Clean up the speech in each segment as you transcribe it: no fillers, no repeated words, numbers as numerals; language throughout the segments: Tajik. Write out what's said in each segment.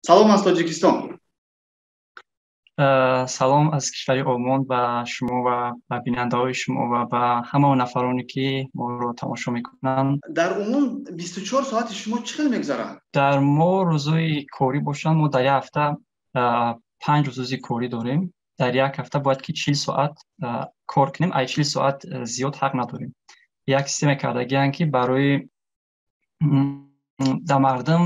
Салом аз Тоҷикистон. Салом аз кишвари Олмон ба шумо ва ба бинандаҳои шумо ва ба ҳама нафароне, ки моро тамошо мекунанд. Дар умум 24 соати шумо чӣ хел мегузарад? Дар мо рӯзҳои корӣ бошанд, мо дар як ҳафта 5 рӯзи корӣ дорем. Дар як ҳафта бояд ки 40 соат кор кунем, ай 40 соат зиёд ҳақ надорем. Як система кардагианд, ки барои дар мардум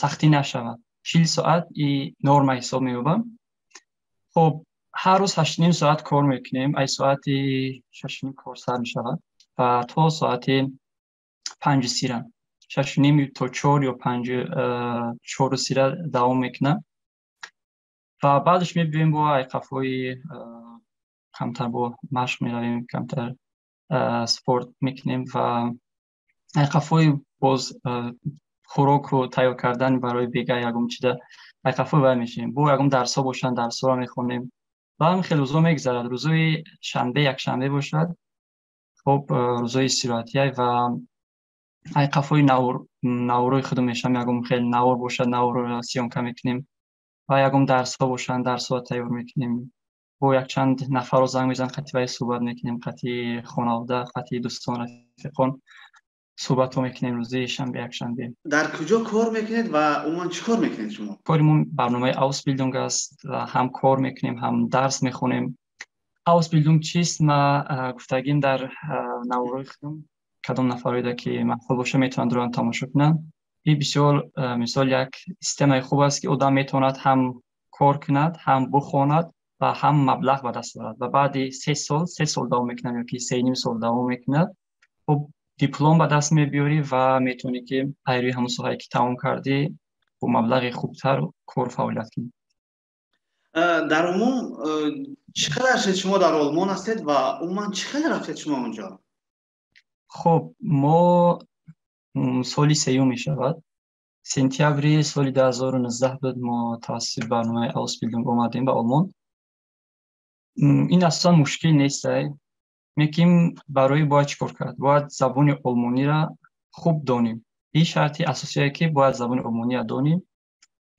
сахтӣ нашавад. 40 соат и норма ҳисоб меёбам. Хоб, ҳар рӯз 8:30 соат кор мекунем. Ай соати 6:30 кор сар мешавад ва то соати 5:30-ра, 6:30 то 4 ё панҷ 4:30-ра давом мекунад ва баъдаш мебиёем, бо айқафҳои камтар бо машқ меравем, камтар спорт мекунем ва айқафҳои боз хӯрокро тайёр кардан барои бега, ягон чида айқафҳои вай мешавем. Бо ягон дарсҳо бошанд, дарсҳоро мехонем ва ҳамин хел рӯзҳо мегузарад. Рӯзҳои шанбе, якшанбе бошад, хоб, рӯзҳои истироҳатия ва айқафҳои наворои худо мешавам. Ягон хел навор бошад, наворро съёмка мекунем ва ягон дарсҳо бошанд, дарсҳоро тайёр мекунем. Бо якчанд нафарро занг мезананд, қати вай суҳбат мекунем, қати хонавода, қати дӯстон, рафиқон суҳбатҳо мекунем рӯзи шанбе, якшанбе. Дар куҷо кор мекунед ва умуман чӣ кор мекунед шумо? Кори мо барномаи Ausbildung аст ва ҳам кор мекунем, ҳам дарс мехонем. Ausbildung чист, ма гуфтагим дар наворои худам. Кадом нафароеда ки маъқул боша, метавонанд дуран тамошо кунанд. И бисёр, мисол, як системаи хуб аст, ки одам метавонад ҳам кор кунад, ҳам бухонад ва ҳам маблағ ба даст орад. Ва баъди 3 сол, 3 сол давом мекунад ё ки 3.5 сол давом мекунад, хуб, диплом ба даст мебиёрӣ ва метавонӣ, ки айрӯи ҳамон соҳае, ки тамом кардӣ, бо маблағи хубтар кор фаъолият кунӣ. Дар умум чӣ қадар шуд шумо дар Олмон ҳастед ва умуман чӣ қадар рафтед шумо онҷо? Хуб, мо соли сеюм мешавад. Сентябри соли 2019 буд, мо тавассути барномаи Ausbildung омадем ба Олмон. Ин асосан мушкил нест, лекин барои бояд чӣ кор кард? Бояд забони олмониро хуб донем. Ин шарти асосие, ки бояд забони олмониро донем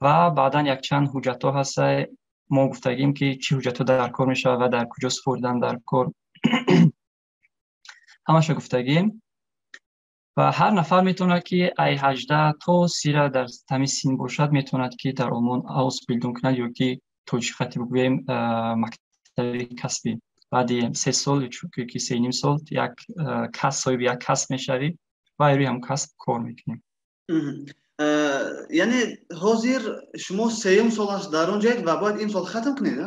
ва баъдан якчанд ҳуҷҷатҳо ҳаста. Мо гуфтагим, ки чӣ ҳуҷҷатҳо дар кор мешавад ва дар куҷо супоридан дар кор, ҳамаша гуфтагим. Ва ҳар нафар метавонад, ки ай 18 то 30-ра дар ҳамин син бошад, метавонад, ки дар Олмон Ausbildung кунад ё ки тоҷикхатӣ бигӯем, мактаби касбӣ. Баъди 3 сол ки 3.5 сол як кас соҳиби як касб мешавӣ ва рӯи ҳамон касб кор мекунӣ. Яъне ҳозир шумо сеюм сол аст дар он ҷоед ва бояд ин сол хатм кунед?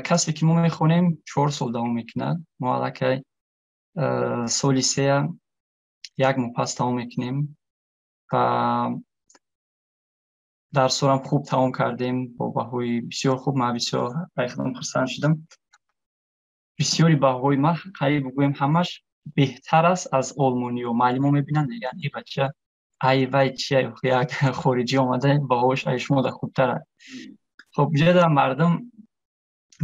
Касбе, ки мо мехонем, 4 сол давом мекунад. Мо аллакай соли сея як моҳ пас тамом мекунем ва дарсҳоам хуб тамом кардем бо баҳои бисёр хуб. Ман бисёр худам хурсанд шудам. Бисёри баҳои ман, қариб бигӯем, ҳамаш беҳтар аст аз олмониё. Муаллимо мебинанд, мегӯянд: «Эй бача, ай вай чия, як хориҷӣ омада, баҳош ай шумо да хубтар аст». Хоб, ҷода мардум,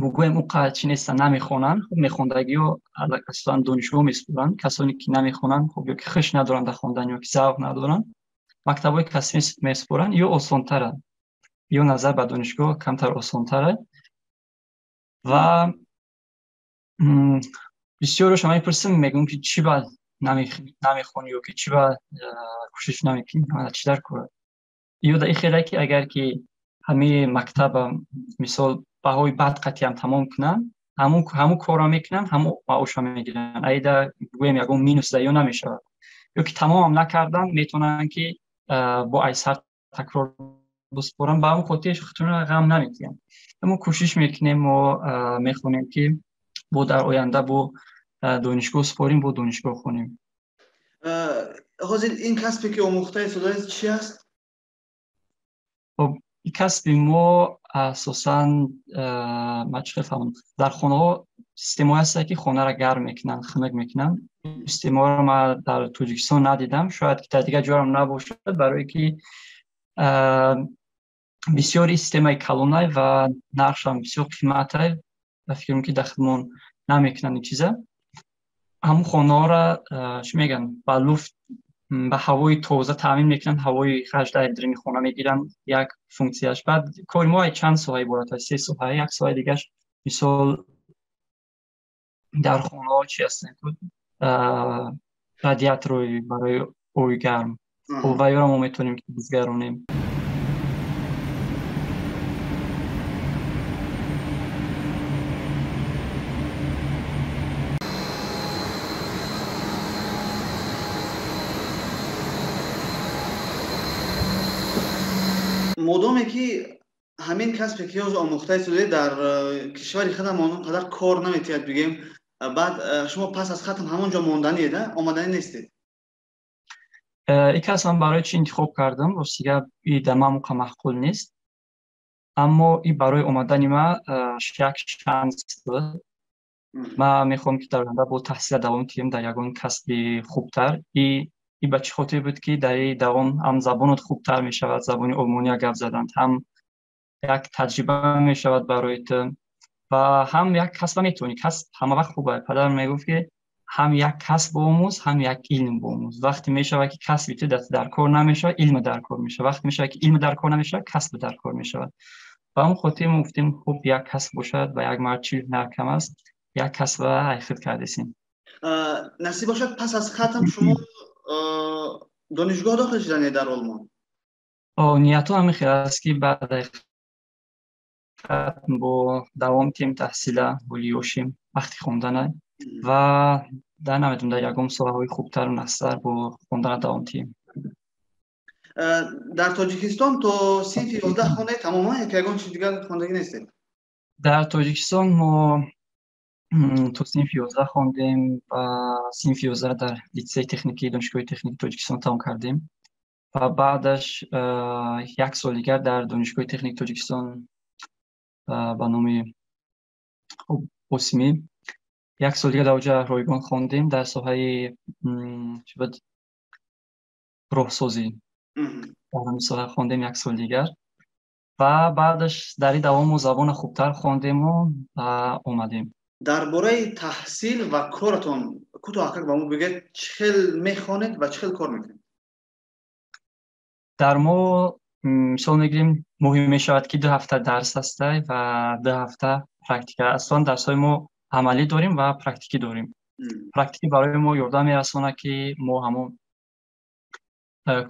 бигӯем, ӯ қадр чӣ нестанд, намехонанд. Хуб, мехондагиҳо асосан донишгоҳ месупоранд. Касоне ки намехонанд, хуб, ё ки хуш надоранд дар хондан, ё ки завқ надоранд, мактабҳои касбӣ месупоранд. Ё осонтаранд, ё назар ба донишгоҳ камтар осонтарад. Ва бисёрошо мепурсам, мегӯям, ки чӣ ба намехонӣ ё ки чӣ ба кӯшиш намекунӣ, чӣ дар кора? Ё да ихеле, ки агар ки ҳамаи мактаба, мисол, баҳои бад қатъиам тамом кунанд, ҳамун корро мекунанд, ҳамун маошро мегиранд. Айда гӯем, ягон минус да ё намешавад. Ё ки тамомам накардан, метавонанд, ки бо айсар такрор бисупоранд. Ба ҳамон хотир худтонро ғам намекунанд. Мо кӯшиш мекунем, мо мехонем, ки бо дар оянда бо донишгоҳ супорим, бо донишгоҳ хонем. Ҳозир ин касбе, ки омӯхта истодаед, чӣ аст? Хоб, ин касби мо асосан, ман чӣ хел фаҳмам, дар хонаҳо системаҳое ҳастанд, ки хонаро гарм мекунанд, хунук мекунанд. Системаҳоро ман дар Тоҷикистон надидам, шояд ки дар дигар ҷоам набошад, барое ки бисёри системаи калонай ва нархшам бисёр қиматай. Ба фикрам, ки дар худмон намекунанд ин чиза. Ҳамун хонаҳоро, чӣ мегӯянд, ба луфт Ба ҳавои тоза таъмин мекунанд, ҳавои хашдаи даруни хона мегиранд, як функсияш. Баъд кори мо чанд соҳа иборат аст? Се соҳа. Як соҳаи дигаш, мисол, дар хонаҳо чи ҳастанд, радиаторои барои оби гарм, вайёро мо метавонем ки бизгаронем. Модоме ки ҳамин касбе ки ҳозир омӯхта истодед, дар кишвари худамон он қадар кор наметиҳад, бигем, баъд шумо пас аз хатм ҳамон ҷо монданиед, омаданӣ нестед? Ин касб ман барои чӣ интихоб кардам? Рости гап, и дар ман муқа маъқул нест, аммо и барои омадани ман як шанс буд. Ман мехоҳам, ки дар оянда бо таҳсила давом диҳем дар ягон касби хубтар. И ба чӣ хотир буд, ки дар и давом ҳам забонот хубтар мешавад, забони олмония гап заданд, ҳам як таҷриба мешавад барои ту ва ҳам як касба метавонӣ. Касб ҳама вақт хуб аст. Падарам мегуфт, ки ҳам як касб омӯз, ҳам як илм биомӯз. Вақте мешавад, ки касби ту дар кор намешавад, илм дар кор мешавад. Вақте мешавад, ки илм дар кор намешавад, касб дар кор мешавад. Ба ҳамон хотир мо гуфтем, хуб, як касб бошад, ба як мард 40 ҳунар кам аст, як касба айхид кардесем. Насиб бошад, пас аз хатм шумо донишгоҳ дохил шуданед дар Олмон? Нияту ҳамин хел аст, ки баъд хатм бо давом тиҳем таҳсила, ҳулиёшем вақти хондана ва дар, намедонам, дар ягон соҳаҳои хубтару нағзтар бо хондана давом диҳем. Дар Тоҷикистон то синфи 11 хондаед тамоман ё ки ягон чиз дигар хондагӣ нестед? Дар Тоҷикистон мо то синфи 11 хондем ва синфи 11 дар литсеи техникии Донишгоҳи техникии Тоҷикистон тамом кардем ва баъдаш як сол дигар дар Донишгоҳи техникии Тоҷикистон ба номи Осимӣ як сол дигар дар оҷа ройгон хондем, дар соҳаи чӣ буд, роҳсозӣ. Дар ҳамин соҳа хондем як сол дигар ва баъдаш дар ин давом мо забона хубтар хондему ва омадем. Дар бораи таҳсил ва коратон кӯтоҳакак ба мо бигӯед, чӣ хел мехонед ва чӣ хел кор мекунед? Дар мо, мисол мегирем, муҳим мешавад, ки 2 ҳафта дарс ҳастай ва 2 ҳафта практика. Аслан дарсҳои мо амалӣ дорем ва практикӣ дорем. Практикӣ барои мо ёрдам мерасонад, ки мо ҳамон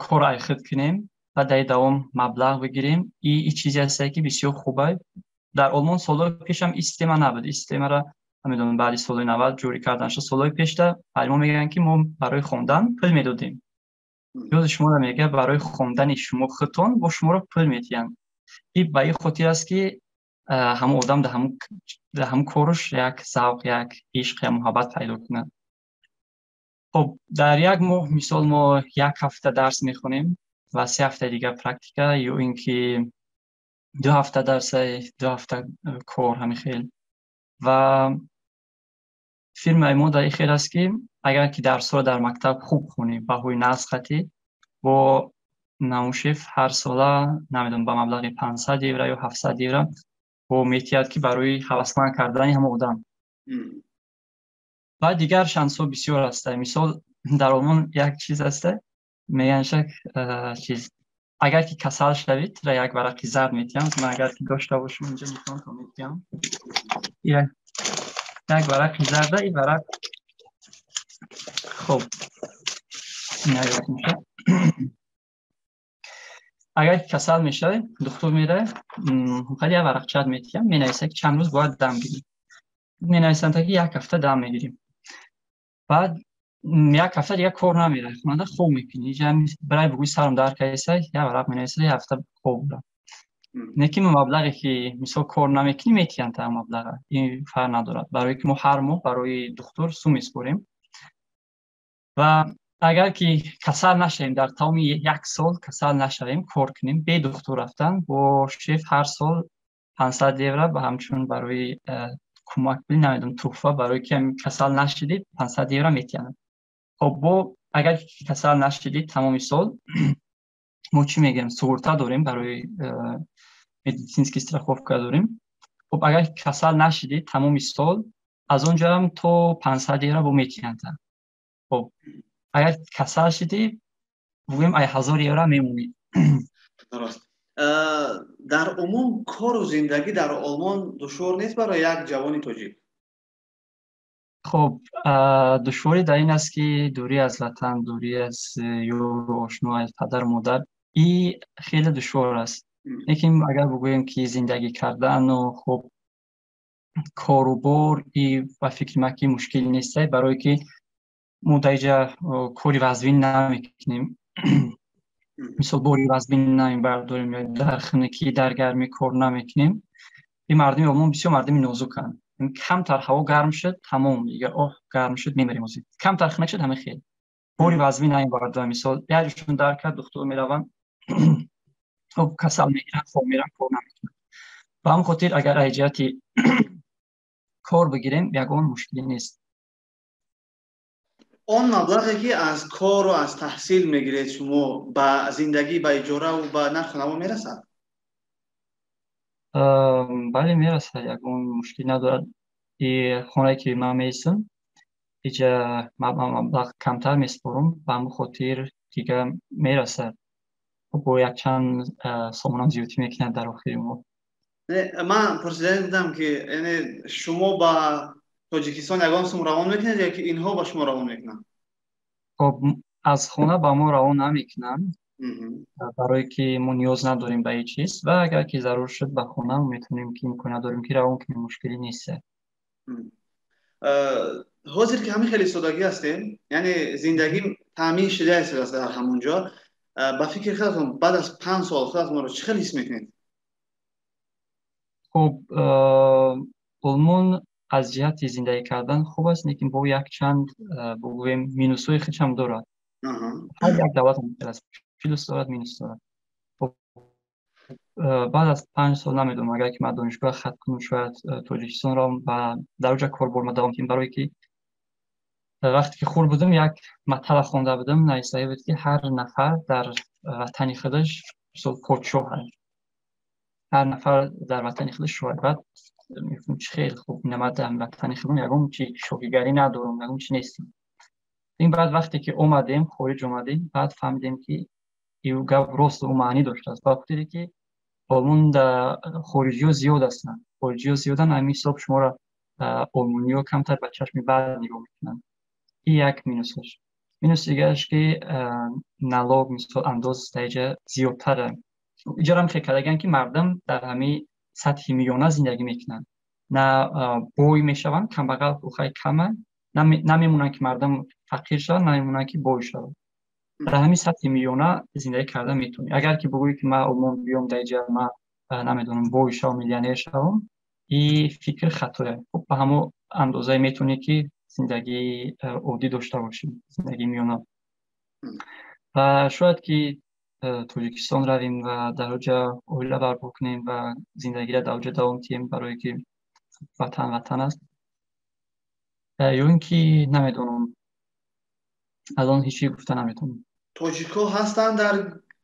корро айхид кунем ва дар ин давом маблағ бигирем. И чизе ҳастае, ки бисёр хуб аст. Дар Олмон солҳои пешам ин система набуд. Ин системаро, намедонам, баъди солҳои 90 ҷорӣ кардан шуд. Солҳои пешта мо мегӯянд, ки мо барои хондан пул медодем. Ёзи шуморо мегӯяд, барои хондани шумо худтон бо шуморо пул медиҳанд. И ба ин хотир аст, ки ҳамон одам дар ҳамон коруш як завқ, як ишқ, як муҳаббат пайдо кунад. Хоб, дар як моҳ, мисол, мо як ҳафта дарс мехонем ва 3 ҳафтаи дигар практика ё ин ки 2 ҳафта дарса, 2 ҳафта кор, ҳамин хел. Ва фирмаи мо дар ин хел аст, ки агар ки дарсҳоро дар мактаб хуб хонӣ, баҳои нағз қатӣ, бо намушеф ҳар сола, намедонам, ба маблағи 500 евро ё 700 евро бо метиҳад, ки барои ҳавасманд кардани ҳамон одам. Ва дигар шансҳо бисёр ҳастанд. Мисол, дар Олмон як чиз ҳаста, мегӯянд, шак чиз, агар ки касал шавӣ, тура як варақи зард метиҳам. Ман агар ки дошта бошам, инҷо нишонтон метиҳам, як варақи зарда. И варақ, хоб, наёд мешавад. Агар ки касал мешавӣ, духтур меравӣ, хеле як варақчат метиҳам, менависад, ки чанд рӯз бояд дам гирӣ. Менависанд, ки як ҳафта дам мегирӣ. Баъд як ҳафта дигар кор намеравӣ, хонада хоб мекунӣ. Барай бигӯи, сарам дард кардеса, як варақ менависад, як ҳафта хоб бурам. Не ки маблағе, ки мисол кор намекунӣ, метиҳанд та маблаға, ин фарқ надорад, барое ки мо ҳар моҳ барои духтур сум меспорем. Ва агар ки касал нашавем, дар тамоми як сол касал нашавем, кор кунем бе духтур рафтан, бо шеф ҳар сол 500 евро ба ҳамчун барои кӯмак, намедонам, туҳфа, барои ки касал нашидӣ, 500 евро метиҳанд. Хоб, бо агар касал нашидӣ тамоми сол, мо чӣ мегӯем, суғурта дорем, барои медицинский страховка дорем. Хоб, агар касал нашидӣ тамоми сол, аз он ҷоам то 500 евро бо метиҳанд. Хоб, агар касал шидӣ, Бигӯем, ай 1000 евро мемонӣ. Дуруст. Дар умум кору зиндагӣ дар Олмон душвор нест барои як ҷавони тоҷик? Хуб, душворӣ дар ин аст, ки дурӣ аз ватан, дурӣ аз ёру ошно, аз падару модар, и хеле душвор аст. Лекин агар бигӯем, ки зиндагӣ кардану хуб, корубор, и ба фикри ман, ки мушкил нест, барое ки мо дар иҷа кори вазнин намекунем. Мисол, бори вазнин намебардорем ё дар хунукӣ, дар гармӣ кор намекунем. Ин мардуми Олмон бисёр мардуми нозуканд. Камтар ҳаво гарм шуд, тамом, дига оҳ, гарм шуд, мемирем озӣ. Камтар хунук шуд, ҳама хел. Бори вазнин намебардорам. Мисол, як ҷошон дард кард, духтур мераванд, хуб, касал мегиранд, хоб мераванд, кор намекунанд. Ба ҳамин хотир, агар аз ҷиҳати кор бигирем, ягон мушкилӣ нест. Он маблағе, ки аз кору аз таҳсил мегиред шумо, ба зиндагӣ, ба иҷораву ба нарху наво мерасад? Бале, мерасад, ягон мушкил надорад. И хонае, ки ман меистам, иҷа маблағ камтар месупорам, ба ҳамин хотир дига мерасад, бо якчанд сомонам зиёдтӣ мекунад дар охири моҳ. Ман пурсидани будам, ки яъне шумо ба Тоҷикистон ягон сум равон мекунед ё ки инҳо ба шумо равон мекунанд? Хоб, аз хона ба мо равон намекунанд, барое ки мо ниёз надорем ба ҳеҷ чиз, ва агар ки зарур шуд, ба хона метавонем, ки имконият дорем, ки равон кунем, мушкилӣ нест. Ҳозир ки ҳамин хеле содагӣ ҳастем, яъне зиндагӣ таъмин шудааст дар ҳамон ҷо, ба фикри худатон, баъд аз 5 сол худатонро чӣ хел ҳис мекунед? Хуб, Олмон аз ҷиҳати зиндагӣ кардан хуб аст, лекин бо якчанд, бигӯем, минусҳои худшам дорад. Ҳар як давлат аст, плюс дорад, минус дорад. Баъд аз 5 сол намедонам, агар ки ман донишгоҳ хатм кунам, шояд Тоҷикистон равам ва дар оҷа кор борма давом кунем, барое ки вақте ки хурд будам, як матала хонда будам, нависае буд, ки ҳар нафар дар ватани худаш, мисол, подшоҳ аст, ҳар нафар дар ватани худаш шоҳ. Баъд мегуфтам, чи хеле хуб, ина ман дар ватани худам ягон чи шоҳигарӣ надорам, ягон чи нестам. Ин баъд вақте ки омадем, хориҷ омадем, баъд фаҳмидем, ки ю гап рост, ӯ маънӣ доштааст, ба хотире ки Олмон хориҷиҳо зиёд ҳастанд, хориҷиҳо зиёданд, ҳамин ҳисоб шуморо олмониҳо камтар ба чашми бад нигоҳ мекунанд. Ин як минусаш. Минуси дигараш, ки налог, мисол, андоз дар иҷа зиёдтара. Иҷарам хел кардагианд, ки мардум дар ҳамин сатҳи миёна зиндагӣ мекунанд, на бой мешаванд, камбағал хай каманд, намемонанд, ки мардум фақир шаванд, намемонанд, ки бой шаванд. Дар ҳамин сатҳи миёна зиндагӣ карда метавонӣ. Агар ки бигӯӣ, ки ман Олмон биём, дар иҷа ман, намедонам, бой шавам, миллионер шавам, ин фикр хатоя. Хуб, ба ҳамон андозае метавонӣ, ки зиндагии оддӣ дошта бошӣ, зиндагии миёна. Ва шояд ки Тоҷикистон равем ва дар оҷа оила барпо кунем ва зиндагиро дар оҷа давом диҳем, барое ки ватан ватан аст. Ё ин ки намедонам, аз он ҳеҷ чиз гуфта наметавонам. Тоҷикҳо ҳастанд дар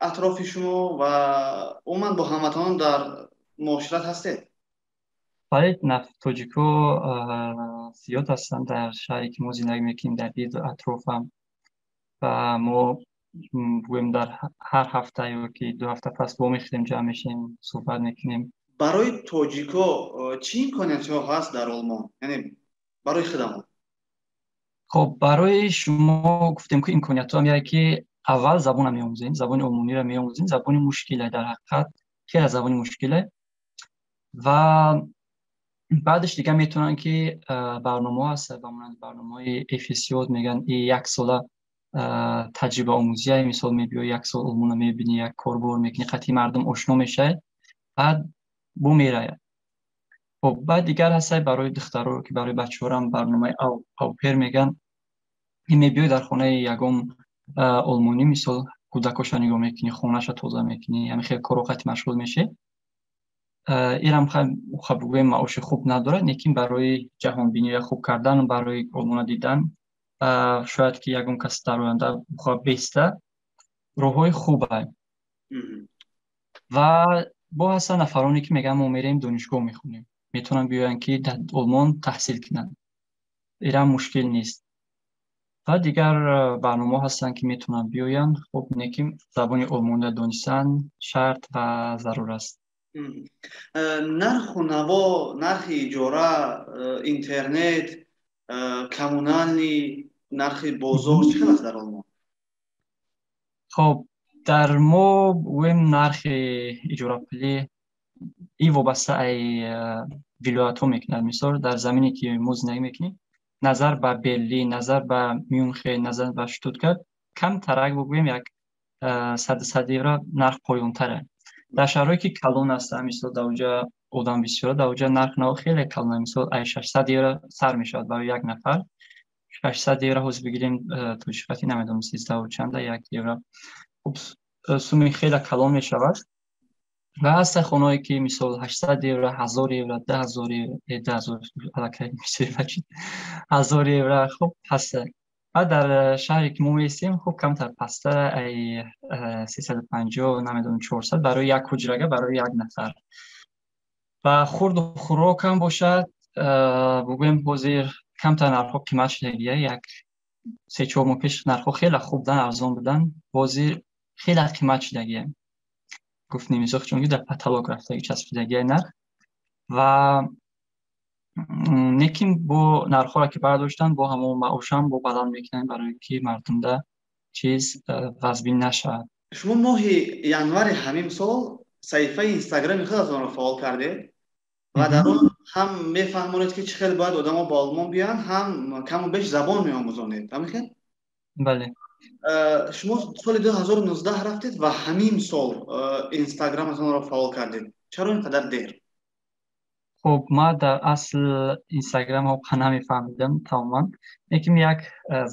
атрофи шумо ва умуман бо ҳамватанон дар муошират ҳастед? Бале, тоҷикҳо зиёд ҳастанд дар шаҳре, ки мо зиндагӣ мекунем, дар гирду атрофам, ва мо, бигӯем, дар ҳар ҳафта ё ки 2 ҳафта пас вомехӯрем, ҷамъ мешавем, суҳбат мекунем. Барои тоҷикҳо чӣ имкониятҳо ҳаст дар Олмон, яъне барои худамон? Хоб, барои шумо гуфтем, ки имкониятҳоам яке, ки аввал забонро меомӯзем, забони олмониро меомӯзем. Забони мушкиле, дар ҳақиқат хеле забони мушкиле. Ва баъдаш дига метавонанд, ки барномаҳо ҳаст, ба монанди барномаҳои FSJ мегӯянд, и як сола таҷрибаомӯзия. Мисол, мебиёӣ, як сол Олмонро мебинӣ, як корбор мекунӣ, қатъи мардум ошно мешавӣ, баъд бо мерая. Хоб, баъд дигар ҳастай барои духтаро, ки барои бачаҳорам барномаи au pair мегӯянд. Ин мебиёӣ, дар хонаи ягон олмонӣ, мисол, кӯдакоша нигоҳ мекунӣ, хонаша тоза мекунӣ, ҳамин хел коро қати машғул мешӣ. Инам хаб, бигӯем, маоши хуб надорад, лекин барои ҷаҳонбинира хуб кардан, барои Олмона дидан, шояд ки ягон кас дар оянда бихоҳад беста, роҳҳои хубе. Ва бо ҳастанд нафароне, ки мегӯянд, мо мерем, донишгоҳ мехонем, метавонанд биёянд, ки дар Олмон таҳсил кунанд, инам мушкил нест. Ва дигар барномаҳо ҳастанд, ки метавонанд биёянд. Хуб, не ки забони олмонро донистан шарт ва зарур аст. Нарху наво, нархи иҷора, интернет, коммунальный, нархи бозор чӣ хел аст дар Олмон? Хоб, дар мо гӯем, нархи иҷорапулӣ и вобаста ай вилоятҳо мекунад. Мисол, дар замине, ки мо зиндагӣ мекунем, назар ба Берлин, назар ба Мюнхен, назар ба Штутгарт камтарак, бигӯем, як 100 евро нарх поёнтаре. Дар шаҳрҳое, ки калон ҳастанд, мисол, дар оҷа одам бисёра, дар оҷа нарх наво хеле калон, мисол, ай 600 евро сар мешавад барои як нафар. 600 евро ҳозир бигирем, тоҷикати намедонам, 13 чанда як евро. Хуб, суми хеле калон мешавад. Ва ҳастанд хонаҳое, ки мисол 800 евро, 1000 евро, 10 000 евро, 10 000 аллакай бачид, 1000 евро, хуб, ҳастанд. Ва дар шаҳре, ки мо меистем, хуб, камтар пасттар, ай 350, намедонам, 400 барои як ҳуҷрага, барои як нафар. Ва хурду хӯрокам бошад, бигӯем, ҳозир камтар нархҳо қимат шудагия. Як 3-4 моҳ пеш нархҳо хеле хуб будан, арзон буданд, ҳозир хеле қимат шудагия. Гуфт немисох, чунки дар потолок рафтаги, часпидагия нарх. Ва лекин бо нархҳоро ки бардоштанд, бо ҳамон маошам бо баланд мекунанд, барои ки мардумда чиз вазбин нашавад. Шумо моҳи январи ҳамин сол саҳифаи Инстаграми худатонро фаъол кардед ва дар он ҳам мефаҳмонед, ки чӣ хел бояд одамо ба Олмон биёянд, ҳам каму беш забон меомӯзонед, ҳамин хел? Бале. Шумо соли 2019 рафтед ва ҳамин сол Инстаграматонро фаъол кардед. Чаро ин қадар дер? Хуб, ман дар асл Инстаграмро намефаҳмидам тамоман, лекин як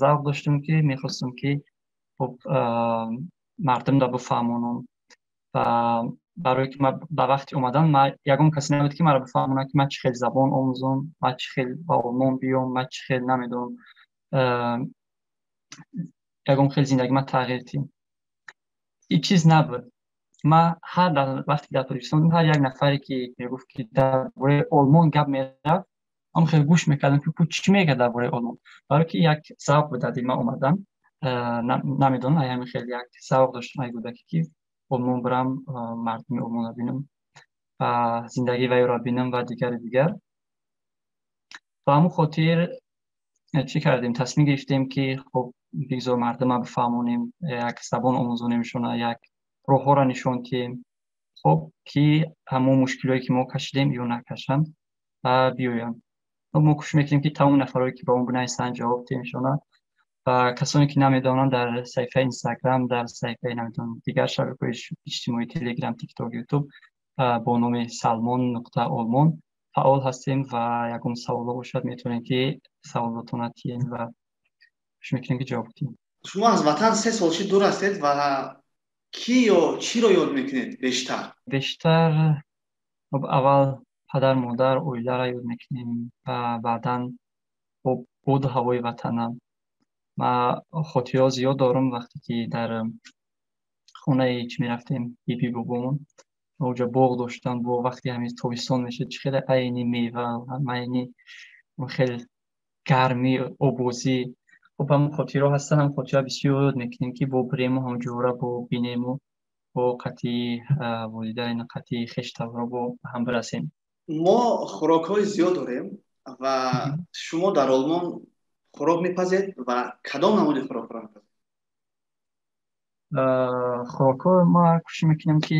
завқ доштам, ки мехостам, ки хуб, мардумро бифаҳмонам. Ва барое ки ба вақти омадан ман ягон касе набуд, ки маро бифаҳмонад, ки ман чӣ хел забон омӯзам, ман чӣ хел ба Олмон биём, ман чӣ хел, намедонам, ягон хел зиндагӣ ман тағйир диҳем. Ин чиз набуд. Ман ҳар вақте дар Тоҷикистон будам, ҳар як нафаре, ки мегуфт, ки дар бораи Олмон гап мерафт, ҳам хел гӯш мекардам, ки чӣ мегӯяд дар бораи Олмон, барое ки як завқ буд дар дили ман омадан. Намедонам, ай ҳамин хел як завқ доштам ай кӯдакӣ, ки Олмон бирам, мардуми Олмонро бинам ва зиндагии вайро бинам ва дигару дигар. Ба ҳамон хотир чӣ кардем, тасмим гирифтем, ки хуб, бигзор мардума бифаҳмонем, як забон омӯзонемшона, як роҳҳоро нишон диҳем, хуб, ки ҳамон мушкилое, ки мо кашидем, ё накашанд ва биёянд. Мо кӯшиш мекунем, ки тамоми нафарое, ки ба мо бинависанд, ҷавоб диҳемшона. Ва касоне, ки намедонанд, дар саҳифаи Инстаграм, дар саҳифаи, намедонам, дигар шабакаҳои иҷтимоӣ, Телеграм, Тикток, Ютуб бо номи Салмон.Олмон фаъол ҳастем ва ягон саволо бошад, метавонем, ки саволотона тием ва кӯшиш мекунем, ки ҷавоб диҳем. Шумо аз ватан 3 сол шид дур ҳастед ва кӣ ё чиро ёд мекунед бештар? Бештар, хуб, аввал падар, модар, оиларо ёд мекунем ва баъдан боду ҳавои ватанам. Ман хотираҳо зиёд дорам, вақте ки дар хонаи чӣ мерафтем, биби бобомон оҷа боғ доштанд. Бо вақти ҳамин тобистон мешуд, чӣ хеле айни мева, айни хеле гармӣ, обозӣ. Хуб, ҳамон хотираҳо ҳастанд, ҳам хотира бисёр ёд мекунем, ки бо бирему ҳамҷӯра бо бинему, бо қатъи волидайн, қатъи хештавро бо ҳам бирасем. Мо хӯрокҳои зиёд дорем ва шумо дар Олмон хӯрок мепазед ва кадом намуди хӯрокҳоро мепазед? Хӯрокҳо ма кӯшиш мекунем, ки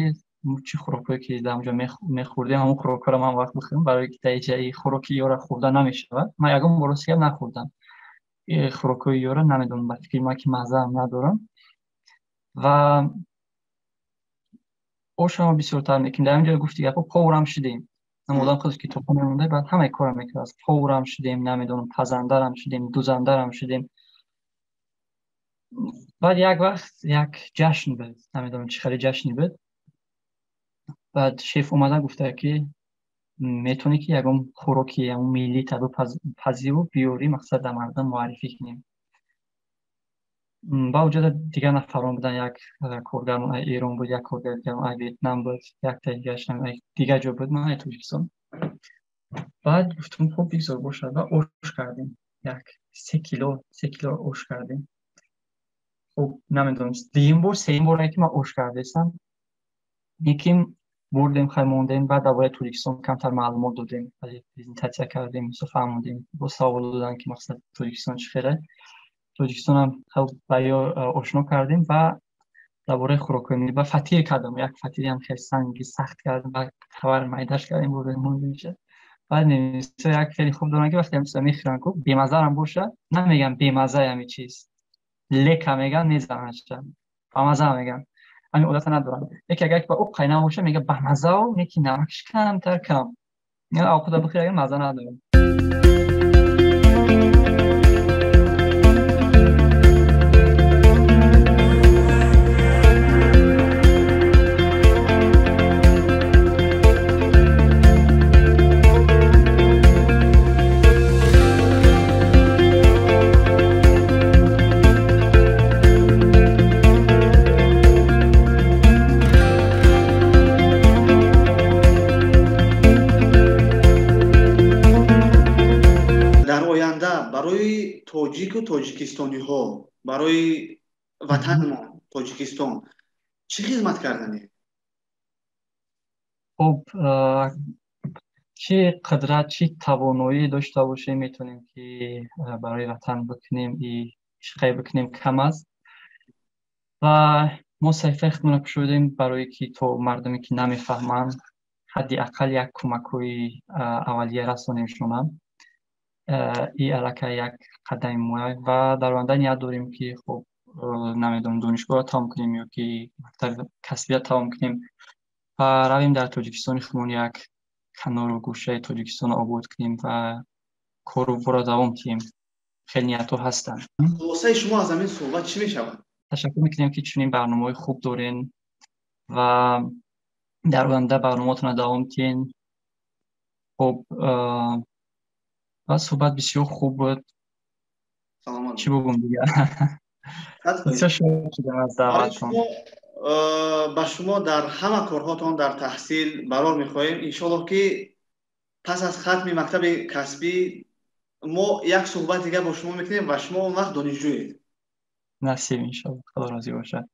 чӣ хӯрокҳое, ки дар онҷо мехӯрдем, ҳамон хӯрокҳоро ман вақт бихӯрем, барое ки дар иҷаи хӯроки ёра хӯрда намешавад. Ман ягон бор, рости гап, нахӯрдам хӯрокҳои ёра, намедонам, ба фикри ман, ки маззаам надорам. Ва ошамо бисёртар мекунем. Дар инҷо, гуфти гапҳо, поварам шудем. Одам худаш китобҳо мемонда, баъд ҳамаи корро мекард. Поварам шудем, намедонам, пазандарам шудем, дузандарам шудем. Баъд як вақт як ҷашн буд, намедонам, чӣ хеле ҷашне буд. Баъд шеф омада гуфта, ки метавонӣ, ки ягон хӯроки ҳамон миллита бипазиву биёрӣ, мақсад, дар мардум муаррифӣ кунем. Ба оҷода дигар нафарон будан: як коргар Эрон буд, як коргар дигар Вьетнам буд, якта дигарашам дигар ҷо буд, ман Тоҷикистон. Баъд гуфтам, хуб, бигзор бошад. Ва ош кардем, як 3 кило ош кардем. Хуб, намедонам, дуюм бор, сеюм боре ки ман ош кардесам. Неким бурдем, хай, мондем. Баъд дар бораи Тоҷикистон камтар маълумот додем, презентатсия кардем, мисо фаҳмондем. Бо савол додан, ки мақсад Тоҷикистон чӣ хеле, Тоҷикистонам хел ба ё ошно кардем ва дар бораи хӯрокҳои миллӣ. Ба фатир кардам, як фатириам хеле санги сахт кардем, ба хабар майдаш кардем, бурдем, мондем. Баъд немисо як хеле хуб доранд, ки вақте ҳамчиза мехӯранд, ку бемазарам боша, намеган бемазаи ҳами чиз, lecker меган, мезананд, бамаза меган. Ҳамин одата надоранд. Яке агар ба ӯ қай набоша, мега бамазао, неки намакш камтар кам. Авқуда бихӯри, агар маза надорад. Барои тоҷику тоҷикистониҳо, барои ватанмон Тоҷикистон чӣ хизмат карданед? Хуб, чӣ қудрат, чӣ тавоноӣ дошта бошем, метавонем ки барои ватан бикунем, ишқае бикунем, кам аст. Ва мо саҳифаи худмонро кушодем, барое ки то мардуме ки намефаҳманд, ҳадди ақал як кӯмакҳои аввалия расонемшонам. И аллакай як қадами моя. Ва дар оянда ният дорем, ки хуб, намедонам, донишгоҳро тамом кунем ё ки мактаби касбият тамом кунем ва равем, дар Тоҷикистони худмон як канору гӯшаи Тоҷикистонро обод кунем ва кору борро давом диҳем. Хеле ниятҳо ҳастанд. Хулосаи шумо аз ҳамин суҳбат чӣ мешавад? Ташаккур мекунем, ки чунин барномаҳои хуб дорен ва дар оянда барномаотонро давом диҳен. Хуб, ва суҳбат бисёр хуб буд. Чӣ бугум дигар? Бисёр шод шудам аз даъватон. Ба шумо дар ҳама корҳотон, дар таҳсил барор мехоҳем. Иншоаллоҳ, ки пас аз хатми мактаби касбӣ мо як суҳбат дигар бо шумо мекунем ва шумо он вақт донишҷӯед. Насиб, иншоаллоҳ, Худо розӣ бошад.